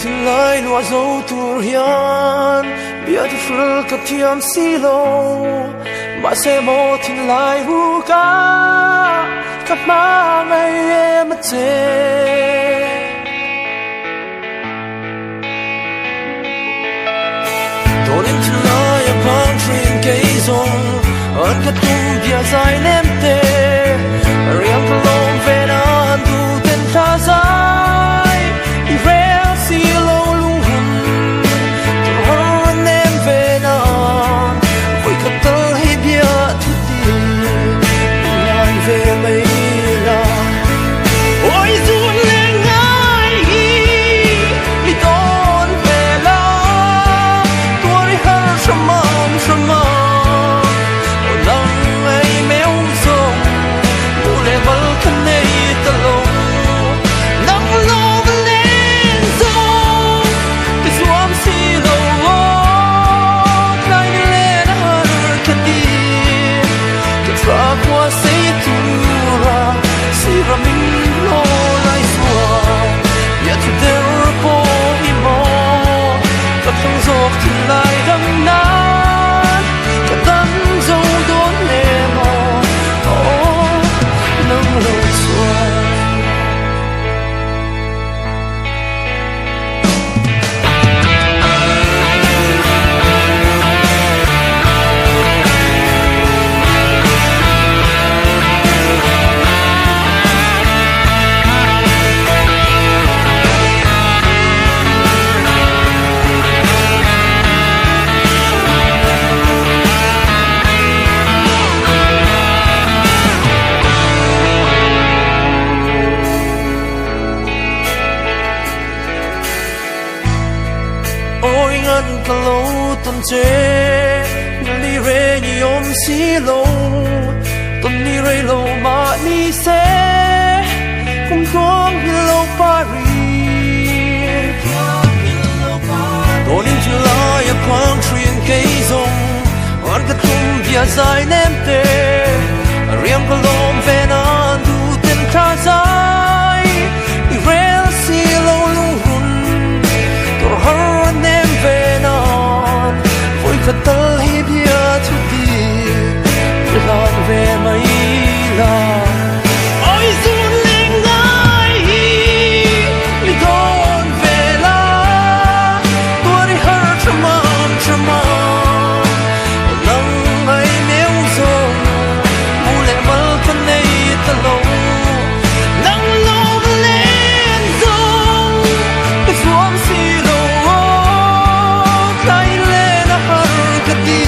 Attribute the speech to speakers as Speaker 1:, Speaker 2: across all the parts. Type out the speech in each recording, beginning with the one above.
Speaker 1: Thinlai luah zo tur hian bia chu hril ka thiam si lo. Mahse maw thinlai ruka ka hma ngei em a che. Tawnin thinlai a phang thin kei zawng an ka tum bia zai nem te. Riang ka lawm ve nan du ten thla zai i rel si lo lunghun tur har an nem ve nan voi khat tal hi bia thu ti nan ve mai la. Ôi dun lên ngai hi mi tôn về la tuar i har hramam hramam o nang ei meu zawng mu leh mal ka nei ta lo nang lo ka len zawng ka zuam si lo aw tlai ni len a har ka ti ka thla khua sei tura sira min lo lai chuan bia thu der pawh hi maw ka thlang zawk thin lai dang nan ka dam zo dawn hle maw aw nang lo chuan. Ôi ngân ka lo ton che ni re ni om si lo ton ni re lo ma ni se kum tuang hi lo pari Tonin July a quang trin kei zong an ka tum bia zai nem te riang ka lawm ve nan du ten tha zai i rel si lo lungrun tur har nem ve nan voi khat tal hi bia thu ti hlan ve mai la. Ôi dun lên ngai hi mi dawn ve la tuar i har thamam thamam nang ai meu zawng mu leh mal ka nei ta lo nang lo ka len zawng ka zuam si lo tlai len a har ka ti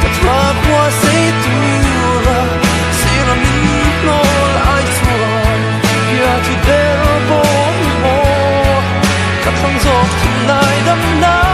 Speaker 1: ka thla khua sei tura sira min hnawl ai chuan bia chu der pawh hi maw ka thlang zawk thin lai dam nan.